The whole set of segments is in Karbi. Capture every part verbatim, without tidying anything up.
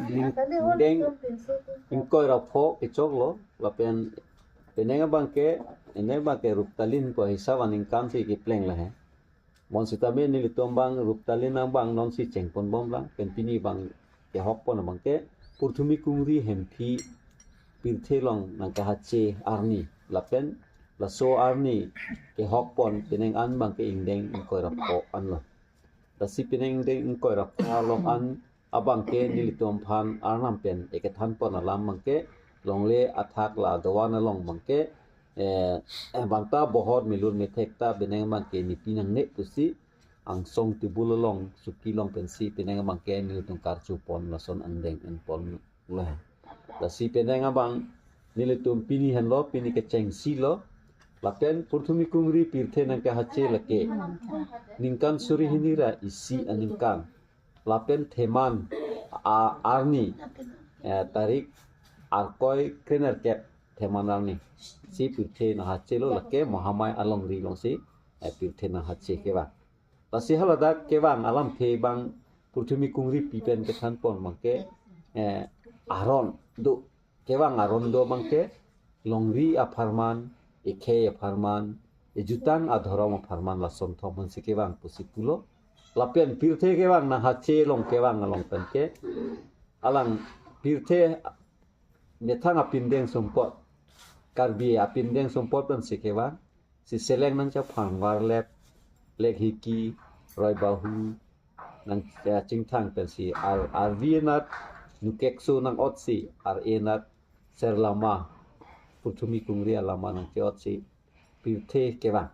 Ning-, ingdeng ingkoi ra pho kechoklo, lapen penang abangke, penang abangke Ruptalin pu hisap aningkan si kepleng lahai. Bonsitame nelitum abang Ruptalin abang nonsi chengponbomlang, pen pini abang kehokpon abangke Purthumi Kungri Hemphi pirthe along nangkahache arni, lapen laso arni kehokpon penang an abangke ingdeng ingkoi ra pho anlo. Lasi penang ingdeng ingkoi ra pho along an abangke nelitum aphan Arnam pen ekethanpon alam abangke longle athak la dovan along abangke, eh, eh, bangta bohor milur methek ta penang abangke nepi nangne pusi angsong tebul along suki along pensi penang abangke nelitum karchupon lason angdeng enponlo. Lasi penang abang nelitum pini henlo, pini kechengsi lo. Lapen Purthumi Kungri pirthe nangkahache lake ningkan suri hini ra isi aningkan. Lapen theman a arni, eh, tarik arkoi krenerkep theman arni si pirthe nanghachelo, lake Mahamai alongri alongsi, eh, pirthe nanghache kevang. Lasi haladak kevang alamthe abang Purthumi Kungripi pen kethanpon abangke, eh, aron do. Kevang aron do abangke longri apharman, ekhei apharman, ejutang adhorom apharman, lason thom aphansi kevang pusi pulo. Lapen pirthe kevang nanghache along kevang along penke alang pirthe methang apindeng sumpot, Karbi apindeng sumpot pensi kevang, si seleng nangchephang Warlep, Lekhiki, Roibahu, nang, eh, chingthang pensi ar, arvi anat Nukekso nang-otsi, ar-e anat Serlama, Purthumi Kungri alama nangche-otsi pirthe kevang.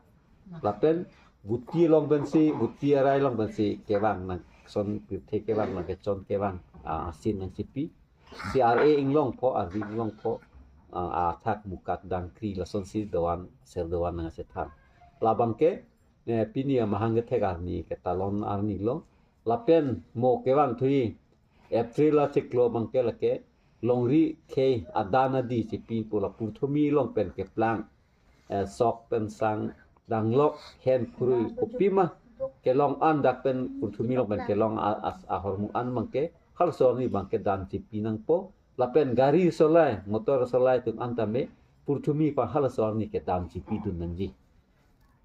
Lapen Vuti along pensi, Vuti arai along pensi kevang nang, son pirthe kevang nangkechon kevang, ah, asin nangchipi. Si ar-e inglongpo, arvi inglongpo, ah, athak mukak dangkri lasonsi dovan, ser dovan nangchethan. Labangke, eh, pini amahang kethek arni, ketalon arni lo. Lapen mo kevang thuji, April achiklo abangke lake longri khei adan adi chipi pu la Purthumi along pen keplang, eh, sok pen sang, danglok, hen, khurui, kopima kelong an dak pen Purthumi along pen kelong a, as, ahormu an abangke halaso arni abangke dan chipi nangpo. Lapen gari solai, motor solai atum an tame Purthumi aphan halaso arni ke dan chipidun nangji.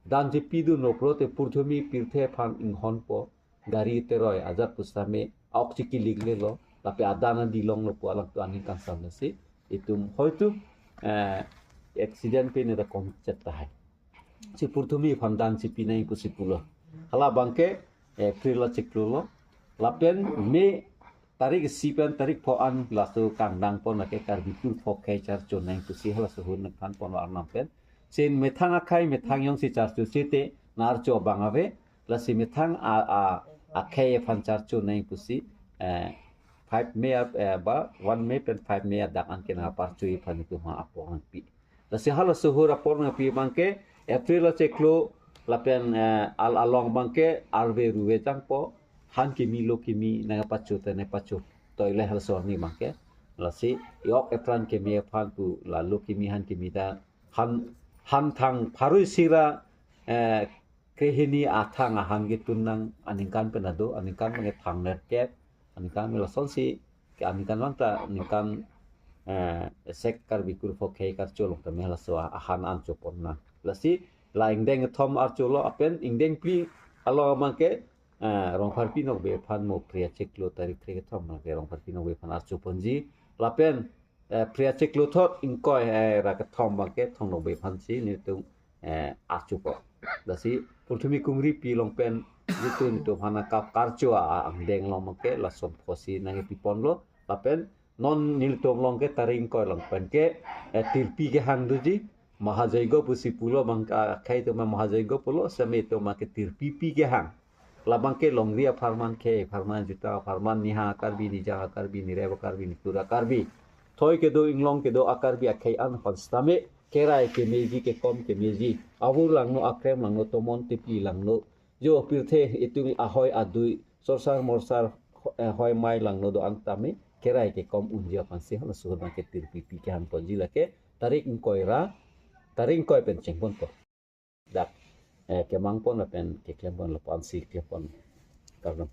Dan chipidunlo pulote Purthumi pirthe aphan inghonpo, gari teroi ajat pusitame aok chikiliklelo, lapen adan adi longlo pu alangtum aning kangsam lasi itum hoitu, eh, accident pen ida komchet tahai. Si Purthumi aphan dan chipi nangji pusi pulo. Halabangke, eh, April achiklo lo. Lapen May tarik isi pen tarik pho an laso kangdangpon lake Karbi Kurpho Khei charcho nangji pusi halaso ahut nangthanponlo Arnam pen. Sin methang akhei methang jongsi charcho site nang-archo abang ave, lasi methang a, a, akhei aphan charcho nangji pusi, eh, five May, eh, ba one May pen five May adak anke nangparchoji aphan itum aphan apor nangpi. Lasi halaso ahut apor nangpi abangke April achiklo lapen, eh, al along abangke arve ruve jangpo, han kimi lo kimi nangpacho te nangpacho toile halaso arni abangke. Lasi yok epran keme aphan pu la lo kimi han kimi ta han, han thang pharo isi ra, eh, krehini athang ahan ketun nang aningkan pen ado, aningkan pen thang nerkep, aningkan pen lasonsi, ke aningkan lang ta aningkan, eh, sek Karbi Kurpho Khei karcho along tame halaso ahan an chopon nang. Lasi la ingdeng kethom archolo lapen ingdeng phli along abangke, eh, Rongpharpi Nokbe aphan mo April achiklo tarik phli kethom abangke Rongpharpi Nokbe aphan archoponji. Lapen eh, April achiklo thot ingkoi, eh, ra kethom abangke Thong Nokbe aphansi nelitum, eh, archopo. Lasi Purthumi Kungripi along pen nelitum nelitum aphan kap karcho a, a, angdeng along abangke lason apotsi nangkepiponlo. Lapen non nelitum along ke tarik ingkoi along penke, eh, tirpi kehang doji, Mahajoigo pusi pulo abang, ah, akhei atum Mahajoigo pulo, seme atum ke tirpipi kehang. Labangke longri apharman, khei apharman, juta apharman, nihang a-Karbi, nijang a-Karbi, nirep a-Karbi, nitur a-Karbi, thoi kedo inglong kedo a-Karbi akhei an aphan sitame kerai kemeji, kekom kemeji, avur langno, akrem langno, tomon tepi langno, jo pirthe itum ahoi adui, sorsar morsar, eh, hoi mai langno do-an tame kerai kekom unji aphansi halaso ahut abangke tirpipi kehangponji lake tarik ingkoi ra, tarik ingkoi pen chengponpo. Dak, eh, kemangpon lapen keklempon lapu-ansi klempon. Kardom.